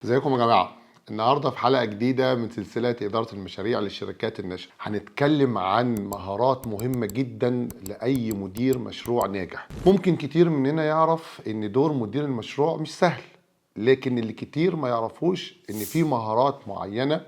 ازيكم يا جماعة؟ النهاردة في حلقة جديدة من سلسلة إدارة المشاريع للشركات الناشئة هنتكلم عن مهارات مهمة جدا لأي مدير مشروع ناجح. ممكن كتير مننا يعرف إن دور مدير المشروع مش سهل، لكن اللي كتير ما يعرفوش إن في مهارات معينة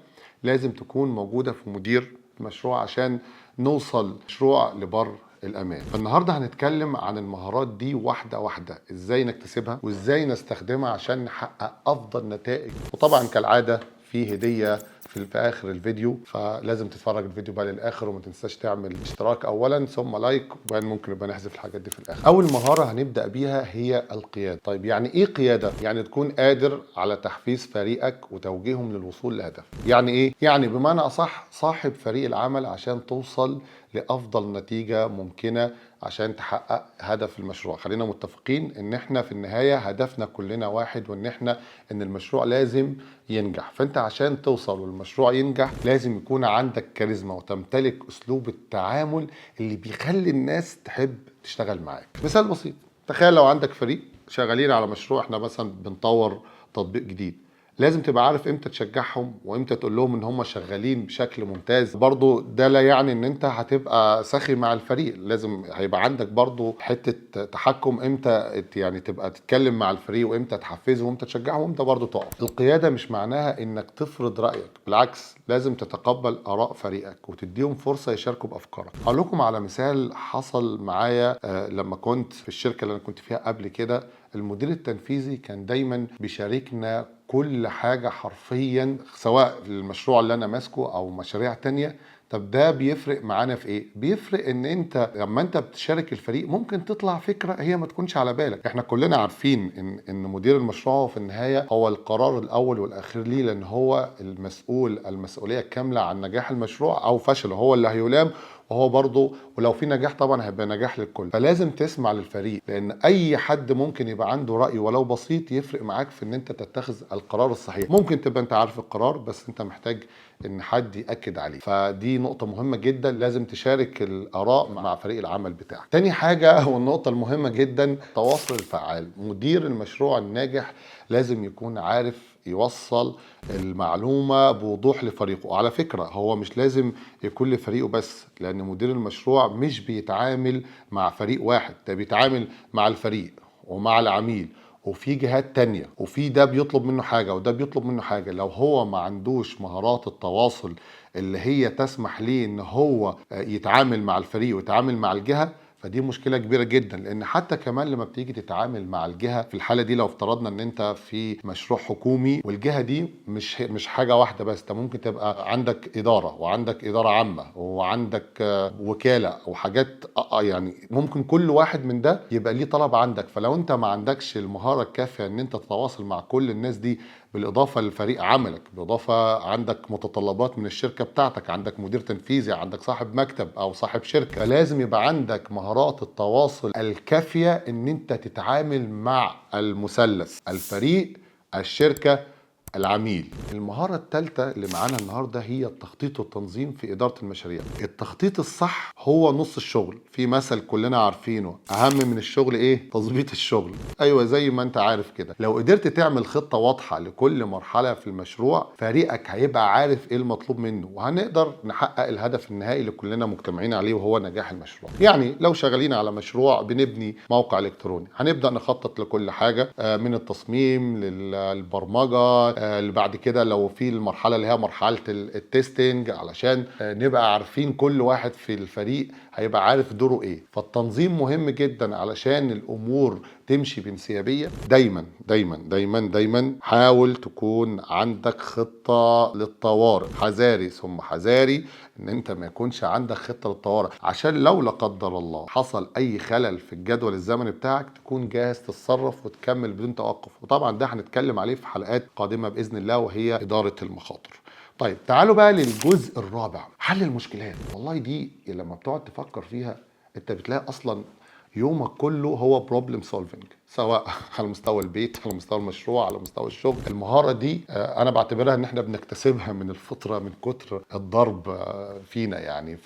لازم تكون موجودة في مدير المشروع عشان نوصل مشروع لبر الأمان. فالنهاردة هنتكلم عن المهارات دي واحدة واحدة، إزاي نكتسبها وإزاي نستخدمها عشان نحقق أفضل نتائج. وطبعا كالعادة في هدية في آخر الفيديو، فلازم تتفرج الفيديو بقى للآخر، وما تنساش تعمل اشتراك أولا ثم like، وبعدين ممكن نبقى نحذف الحاجات دي في الآخر. أول مهارة هنبدأ بيها هي القيادة. طيب يعني إيه قيادة؟ يعني تكون قادر على تحفيز فريقك وتوجيههم للوصول لهدف. يعني إيه؟ يعني بمعنى أصح صاحب فريق العمل عشان توصل لأفضل نتيجة ممكنة عشان تحقق هدف المشروع. خلينا متفقين ان احنا في النهاية هدفنا كلنا واحد، وان احنا ان المشروع لازم ينجح. فانت عشان توصل والمشروع ينجح لازم يكون عندك كاريزما وتمتلك اسلوب التعامل اللي بيخلي الناس تحب تشتغل معاك. مثال بسيط، تخيل لو عندك فريق شغالين على مشروع، احنا مثلا بنطور تطبيق جديد، لازم تبقى عارف امتى تشجعهم وامتى تقول لهم ان هم شغالين بشكل ممتاز. برضو ده لا يعني ان انت هتبقى سخي مع الفريق، لازم هيبقى عندك برضو حتة تحكم امتى يعني تبقى تتكلم مع الفريق وامتى تحفزه وامتى تشجعه وامتى برضو تقف. القيادة مش معناها انك تفرض رأيك، بالعكس لازم تتقبل آراء فريقك وتديهم فرصة يشاركوا بأفكارك. هقول لكم على مثال حصل معايا لما كنت في الشركة اللي انا كنت فيها قبل كده. المدير التنفيذي كان دايما بيشاركنا كل حاجة حرفيا، سواء المشروع اللي أنا ماسكه أو مشاريع تانية. طب ده بيفرق معانا في إيه؟ بيفرق إن أنت لما أنت بتشارك الفريق ممكن تطلع فكرة هي ما تكونش على بالك. إحنا كلنا عارفين إن مدير المشروع في النهاية هو القرار الأول والأخير ليه، لأن هو المسؤول المسؤولية الكاملة عن نجاح المشروع أو فشله، هو اللي هيلام، وهو برضه ولو في نجاح طبعا هيبقى نجاح للكل. فلازم تسمع للفريق، لان اي حد ممكن يبقى عنده راي ولو بسيط يفرق معاك في ان انت تتخذ القرار الصحيح. ممكن تبقى انت عارف القرار بس انت محتاج ان حد ياكد عليه، فدي نقطة مهمة جدا، لازم تشارك الاراء مع فريق العمل بتاعك. تاني حاجة والنقطة المهمة جدا، التواصل الفعال. مدير المشروع الناجح لازم يكون عارف يوصل المعلومة بوضوح لفريقه. وعلى فكرة هو مش لازم يكون لفريقه بس، لأن مدير المشروع مش بيتعامل مع فريق واحد، ده بيتعامل مع الفريق ومع العميل وفي جهات تانية، وفي ده بيطلب منه حاجة وده بيطلب منه حاجة. لو هو ما عندوش مهارات التواصل اللي هي تسمح ليه ان هو يتعامل مع الفريق ويتعامل مع الجهة، فدي مشكلة كبيرة جدا. لأن حتى كمان لما بتيجي تتعامل مع الجهة في الحالة دي، لو افترضنا ان انت في مشروع حكومي والجهة دي مش حاجة واحدة بس، انت ممكن تبقى عندك إدارة وعندك إدارة عامة وعندك وكالة وحاجات، يعني ممكن كل واحد من ده يبقى ليه طلب عندك. فلو انت ما عندكش المهارة الكافية ان انت تتواصل مع كل الناس دي، بالإضافة لفريق عملك، بالإضافة عندك متطلبات من الشركة بتاعتك، عندك مدير تنفيذي، عندك صاحب مكتب أو صاحب شركة، فلازم يبقى عندك مهارات التواصل الكافية إن أنت تتعامل مع المثلث: الفريق، الشركة، العميل. المهارة الثالثة اللي معانا النهاردة هي التخطيط والتنظيم في إدارة المشاريع. التخطيط الصح هو نص الشغل. في مثل كلنا عارفينه، أهم من الشغل إيه؟ تظبيط الشغل. أيوة زي ما أنت عارف كده، لو قدرت تعمل خطة واضحة لكل مرحلة في المشروع، فريقك هيبقى عارف إيه المطلوب منه، وهنقدر نحقق الهدف النهائي اللي كلنا مجتمعين عليه وهو نجاح المشروع. يعني لو شغالين على مشروع بنبني موقع إلكتروني، هنبدأ نخطط لكل حاجة، من التصميم للبرمجة، اللي بعد كده لو في المرحلة اللي هي مرحلة ال testing، علشان نبقى عارفين كل واحد في الفريق هيبقى عارف دوره ايه. فالتنظيم مهم جدا علشان الامور تمشي بانسيابية. دايما دايما دايما دايما حاول تكون عندك خطة للطوارئ، حذاري ثم حذاري ان انت ما يكونش عندك خطة للطوارئ، عشان لو لا قدر الله حصل اي خلل في الجدول الزمني بتاعك تكون جاهز تتصرف وتكمل بدون توقف. وطبعا ده هنتكلم عليه في حلقات قادمة بإذن الله، وهي إدارة المخاطر. طيب تعالوا بقى للجزء الرابع، حل المشكلات. والله دي لما بتقعد تفكر فيها انت بتلاقي اصلا يومك كله هو problem solving، سواء على مستوى البيت، على مستوى المشروع، على مستوى الشغل. المهارة دي انا بعتبرها ان احنا بنكتسبها من الفطرة، من كتر الضرب فينا يعني.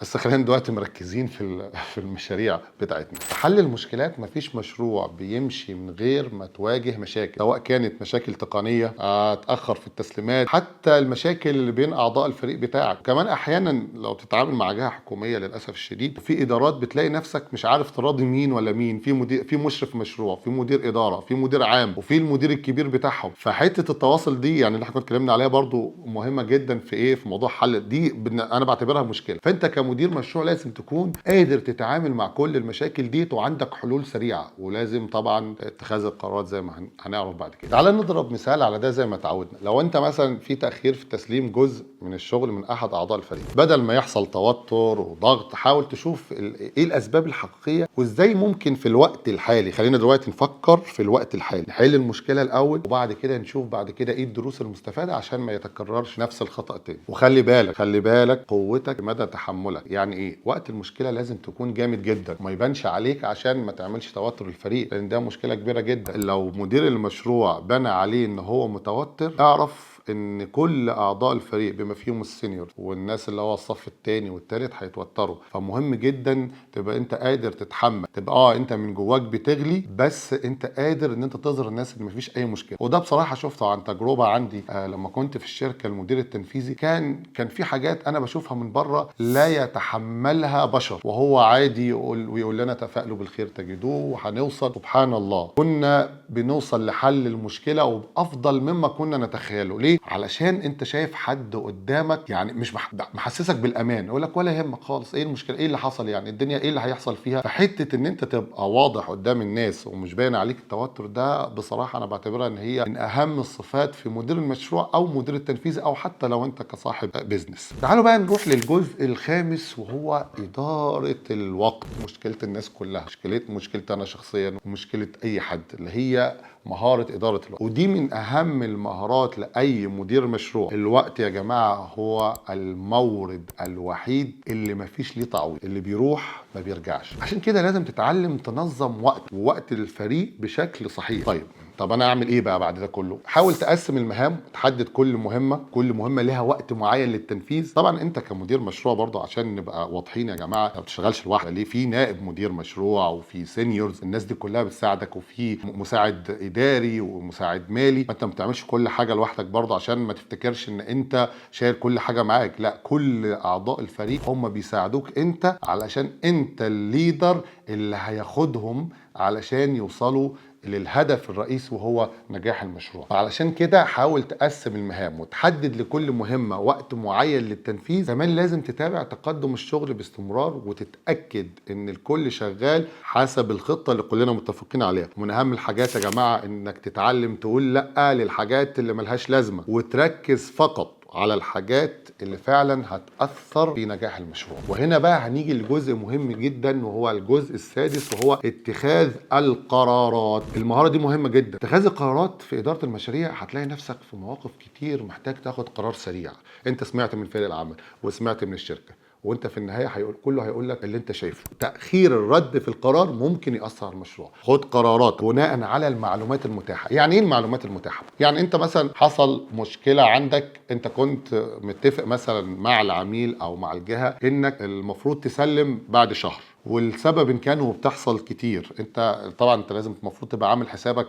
بس خلينا دلوقتي مركزين في المشاريع بتاعتنا. حل المشكلات، مفيش مشروع بيمشي من غير ما تواجه مشاكل، سواء كانت مشاكل تقنية، اتاخر في التسليمات، حتى المشاكل اللي بين اعضاء الفريق بتاعك. كمان احيانا لو بتتعامل مع جهة حكومية للاسف الشديد، في ادارات بتلاقي نفسك مش عارف تراضي مين ولا مين، في مدير، في مشرف مشروع، في مدير ادارة، في مدير عام، وفي المدير الكبير بتاعهم. فحته التواصل دي يعني اللي احنا كنا اتكلمنا عليها برضو مهمة جدا في ايه، في موضوع حل دي انا بعتبرها مشكلة. فانت كمدير مشروع لازم تكون قادر تتعامل مع كل المشاكل دي وعندك حلول سريعة، ولازم طبعا اتخاذ القرارات زي ما هنعرف بعد كده. تعال نضرب مثال على ده زي ما تعودنا. لو انت مثلا في تاخير في تسليم جزء من الشغل من احد اعضاء الفريق، بدل ما يحصل توتر وضغط، حاول تشوف ايه الاسباب الحقيقية وازاي ممكن في الوقت الحالي، خلينا دلوقتي نفكر في الوقت الحالي، نحل المشكلة الاول وبعد كده نشوف بعد كده ايه الدروس المستفادة عشان ما يتكررش نفس الخطا تاني. وخلي بالك، خلي بالك قوتك مدى تحملك. يعني ايه؟ وقت المشكلة لازم تكون جامد جدا وما يبانش عليك عشان ما تعملش توتر الفريق، لان ده مشكلة كبيرة جدا. لو مدير المشروع بنى عليه ان هو متوتر، اعرف ان كل اعضاء الفريق بما فيهم ال senior والناس اللي هو الصف الثاني والثالث هيتوتروا. فمهم جدا تبقى انت قادر تتحمل، تبقى انت من جواك بتغلي، بس انت قادر ان انت تظهر الناس ان مفيش اي مشكلة. وده بصراحة شفته عن تجربه عندي لما كنت في الشركة المدير التنفيذي، كان في حاجات انا بشوفها من بره لا يتحملها بشر، وهو عادي يقول ويقول لنا تفائلوا بالخير تجدوه وهنوصل. سبحان الله كنا بنوصل لحل المشكلة وبافضل مما كنا نتخيله. ليه؟ علشان انت شايف حد قدامك يعني مش محسسك بالامان، يقول لك ولا يهمك خالص، ايه المشكلة، ايه اللي حصل، يعني الدنيا ايه اللي هيحصل فيها. فحته ان انت تبقى واضح قدام الناس ومش باين عليك التوتر ده، بصراحة انا بعتبرها ان هي من اهم الصفات في مدير المشروع او مدير التنفيذ، او حتى لو انت كصاحب business. تعالوا بقى نروح للجزء الخامس وهو ادارة الوقت. مشكلة الناس كلها، مشكلتي انا شخصيا ومشكلة اي حد، اللي هي مهارة إدارة الوقت. ودي من أهم المهارات لأي مدير مشروع. الوقت يا جماعة هو المورد الوحيد اللي مفيش ليه تعويض، اللي بيروح ما بيرجعش. عشان كده لازم تتعلم تنظم وقت ووقت الفريق بشكل صحيح. طب انا اعمل ايه بقى بعد ده كله؟ حاول تقسم المهام، تحدد كل مهمة لها وقت معين للتنفيذ. طبعا انت كمدير مشروع برضه عشان نبقى واضحين يا جماعة، ما بتشتغلش لوحدك، ليه؟ في نائب مدير مشروع وفي seniors، الناس دي كلها بتساعدك، وفي مساعد اداري ومساعد مالي. فانت ما بتعملش كل حاجة لوحدك برضه، عشان ما تفتكرش ان انت شايل كل حاجة معاك، لا، كل اعضاء الفريق هم بيساعدوك انت، علشان انت ال leader اللي هياخدهم علشان يوصلوا للهدف الرئيسي وهو نجاح المشروع. فعلشان كده حاول تقسم المهام وتحدد لكل مهمة وقت معين للتنفيذ. كمان لازم تتابع تقدم الشغل باستمرار وتتأكد ان الكل شغال حسب الخطة اللي كلنا متفقين عليها. ومن اهم الحاجات يا جماعة انك تتعلم تقول لأ للحاجات اللي ملهاش لازمة، وتركز فقط على الحاجات اللي فعلا هتأثر في نجاح المشروع. وهنا بقى هنيجي لجزء مهم جدا وهو الجزء السادس، وهو اتخاذ القرارات. المهارة دي مهمة جدا. اتخاذ القرارات في إدارة المشاريع، هتلاقي نفسك في مواقف كتير محتاج تاخد قرار سريع. انت سمعت من فريق العمل وسمعت من الشركة، وانت في النهاية كله هيقول لك اللي انت شايفه. تاخير الرد في القرار ممكن ياثر على المشروع. خد قرارات بناء على المعلومات المتاحة. يعني ايه المعلومات المتاحة؟ يعني انت مثلا حصل مشكلة عندك، انت كنت متفق مثلا مع العميل او مع الجهة انك المفروض تسلم بعد شهر، والسبب ان كان وبتحصل كتير، انت طبعا انت لازم المفروض تبقى عامل حسابك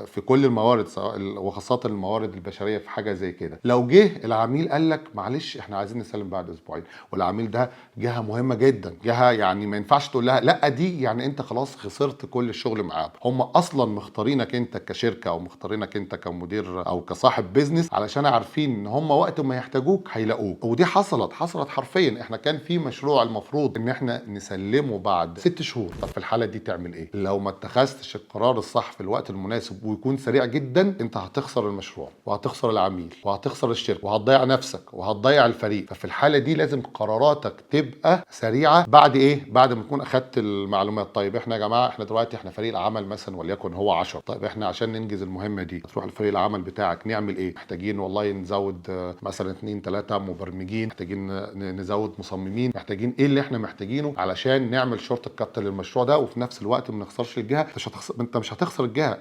في كل الموارد، وخاصة الموارد البشرية في حاجة زي كده. لو جه العميل قال لك معلش احنا عايزين نسلم بعد اسبوعين، والعميل ده جهة مهمة جدا، جهة يعني ما ينفعش تقول لها لا، دي يعني انت خلاص خسرت كل الشغل معاهم. هم اصلا مختارينك انت كشركة او مختارينك انت كمدير او كصاحب business علشان عارفين ان هم وقت ما يحتاجوك هيلاقوك. ودي حصلت حرفيا. احنا كان في مشروع المفروض ان احنا نسلمه بعد 6 شهور. طب في الحالة دي تعمل ايه؟ لو ما اتخذتش القرار الصح في الوقت المناسب ويكون سريع جدا، انت هتخسر المشروع وهتخسر العميل وهتخسر الشركة وهتضيع نفسك وهتضيع الفريق. ففي الحالة دي لازم قراراتك تبقى سريعة. بعد ايه؟ بعد ما تكون اخدت المعلومات. طيب احنا يا جماعة، احنا دلوقتي احنا فريق العمل مثلا وليكن هو 10، طيب احنا عشان ننجز المهمة دي تروح لفريق العمل بتاعك نعمل ايه؟ محتاجين والله نزود مثلا 2 3 مبرمجين، محتاجين نزود مصممين، محتاجين ايه اللي احنا محتاجينه علشان نعمل نعمل shortcut للمشروع ده وفي نفس الوقت ما نخسرش الجهة. انت مش هتخسر الجهة،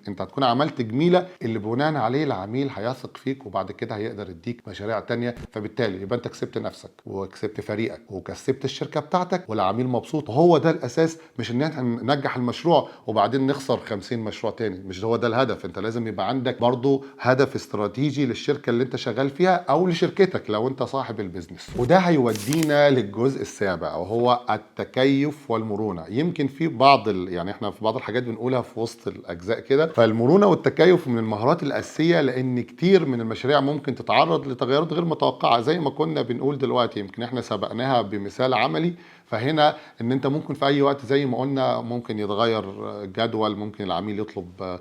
انت هتكون عملت جميلة اللي بناء عليه العميل هيثق فيك، وبعد كده هيقدر يديك مشاريع تانية. فبالتالي يبقى انت كسبت نفسك وكسبت فريقك وكسبت الشركة بتاعتك والعميل مبسوط. وهو ده الاساس، مش ان احنا ننجح المشروع وبعدين نخسر 50 مشروع تاني، مش هو ده الهدف. انت لازم يبقى عندك برضو هدف استراتيجي للشركة اللي انت شغال فيها او لشركتك لو انت صاحب ال business. وده هيودينا للجزء السابع وهو التكيف والمرونة. يمكن في بعض يعني احنا في بعض الحاجات بنقولها في وسط الاجزاء كده. فالمرونه والتكيف من المهارات الاساسية، لان كتير من المشاريع ممكن تتعرض لتغيرات غير متوقعه زي ما كنا بنقول دلوقتي، يمكن احنا سبقناها بمثال عملي. فهنا ان انت ممكن في اي وقت زي ما قلنا ممكن يتغير جدول، ممكن العميل يطلب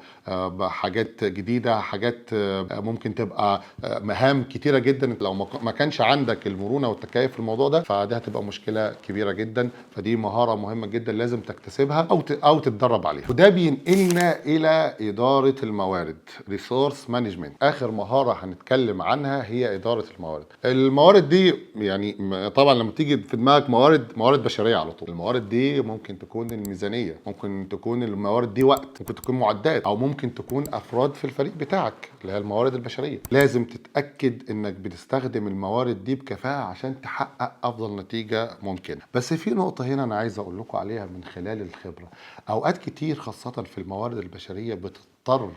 حاجات جديدة، حاجات ممكن تبقى مهام كتيرة جدا. لو ما كانش عندك المرونة والتكيف في الموضوع ده فده هتبقى مشكلة كبيرة جدا. فدي مهارة مهمة جدا لازم تكتسبها او تتدرب عليها. وده بينقلنا الى ادارة الموارد، resource management. اخر مهارة هنتكلم عنها هي ادارة الموارد. الموارد دي يعني طبعا لما تيجي في دماغك موارد بشرية على طول. الموارد دي ممكن تكون الميزانية، ممكن تكون الموارد دي وقت، ممكن تكون معدات، او ممكن تكون افراد في الفريق بتاعك اللي هي الموارد البشرية. لازم تتاكد انك بتستخدم الموارد دي بكفاءة عشان تحقق افضل نتيجة ممكنة. بس في نقطة هنا انا عايز اقول لكم عليها من خلال الخبرة. اوقات كتير خاصة في الموارد البشرية بتضطر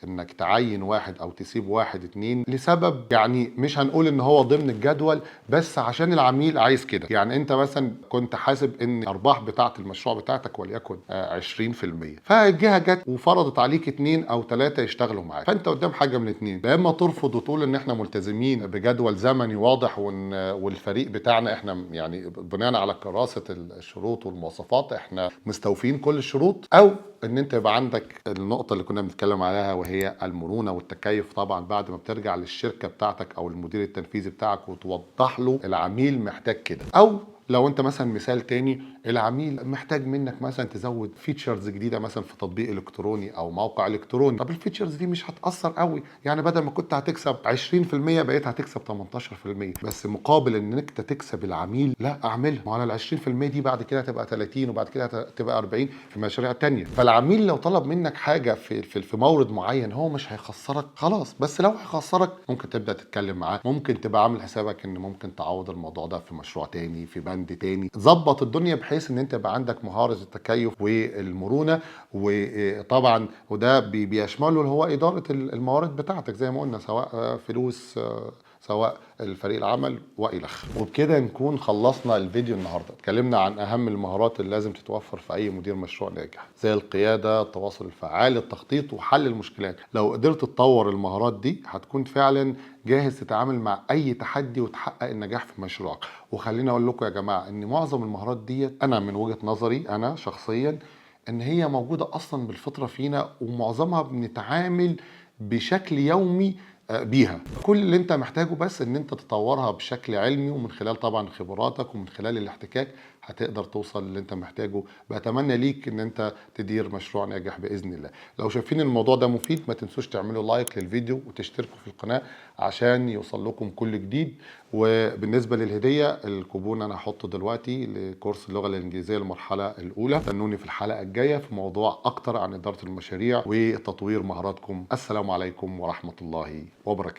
انك تعين واحد او تسيب واحد اتنين لسبب، يعني مش هنقول ان هو ضمن الجدول، بس عشان العميل عايز كده. يعني انت مثلا كنت حاسب ان الارباح بتاعه المشروع بتاعتك وليكن 20%، فالجهه جت وفرضت عليك 2 أو 3 يشتغلوا معاك. فانت قدام حاجة من اتنين، يا اما ترفض وتقول ان احنا ملتزمين بجدول زمني واضح والفريق بتاعنا احنا يعني بناء على كراسة الشروط والمواصفات احنا مستوفين كل الشروط، او ان انت يبقى عندك النقطة اللي كنا بنتكلم عليها وهي المرونة والتكيف. طبعا بعد ما بترجع للشركة بتاعتك او المدير التنفيذي بتاعك وتوضح له العميل محتاج كده. او لو انت مثلا مثال تاني، العميل محتاج منك مثلا تزود features جديدة مثلا في تطبيق الكتروني او موقع الكتروني. طب ال features دي مش هتاثر قوي، يعني بدل ما كنت هتكسب 20% بقيت هتكسب 18%، بس مقابل ان انت تكسب العميل لا اعملها، ما على ال 20% دي بعد كده هتبقى 30 وبعد كده هتبقى 40 في مشاريع تانية. فالعميل لو طلب منك حاجة في مورد معين هو مش هيخسرك خلاص، بس لو هيخسرك ممكن تبدا تتكلم معاه، ممكن تبقى عامل حسابك ان ممكن تعوض الموضوع ده في مشروع تاني، في بند تاني. ظبط الدنيا بحيث ان انت يبقى عندك مهارة التكيف والمرونة. وطبعا وده بيشمله اللي هو ادارة الموارد بتاعتك زي ما قلنا، سواء فلوس سواء الفريق العمل والى اخره. وبكده نكون خلصنا الفيديو النهارده. اتكلمنا عن اهم المهارات اللي لازم تتوفر في اي مدير مشروع ناجح، زي القيادة، التواصل الفعال، التخطيط، وحل المشكلات. لو قدرت تطور المهارات دي هتكون فعلا جاهز تتعامل مع اي تحدي وتحقق النجاح في مشروعك. وخليني اقول لكم يا جماعة ان معظم المهارات دي انا من وجهه نظري انا شخصيا ان هي موجودة اصلا بالفطرة فينا، ومعظمها بنتعامل بشكل يومي بيها. كل اللي انت محتاجه بس ان انت تطورها بشكل علمي، ومن خلال طبعا خبراتك ومن خلال الاحتكاك هتقدر توصل للي انت محتاجه. بتمنى ليك ان انت تدير مشروع ناجح باذن الله. لو شايفين الموضوع ده مفيد ما تنسوش تعملوا like للفيديو وتشتركوا في القناة عشان يوصل لكم كل جديد. وبالنسبة للهدية، الكوبون انا هحطه دلوقتي لكورس اللغة الانجليزية المرحلة الاولى. استنوني في الحلقة الجاية في موضوع اكتر عن ادارة المشاريع وتطوير مهاراتكم. السلام عليكم ورحمة الله وبركاته.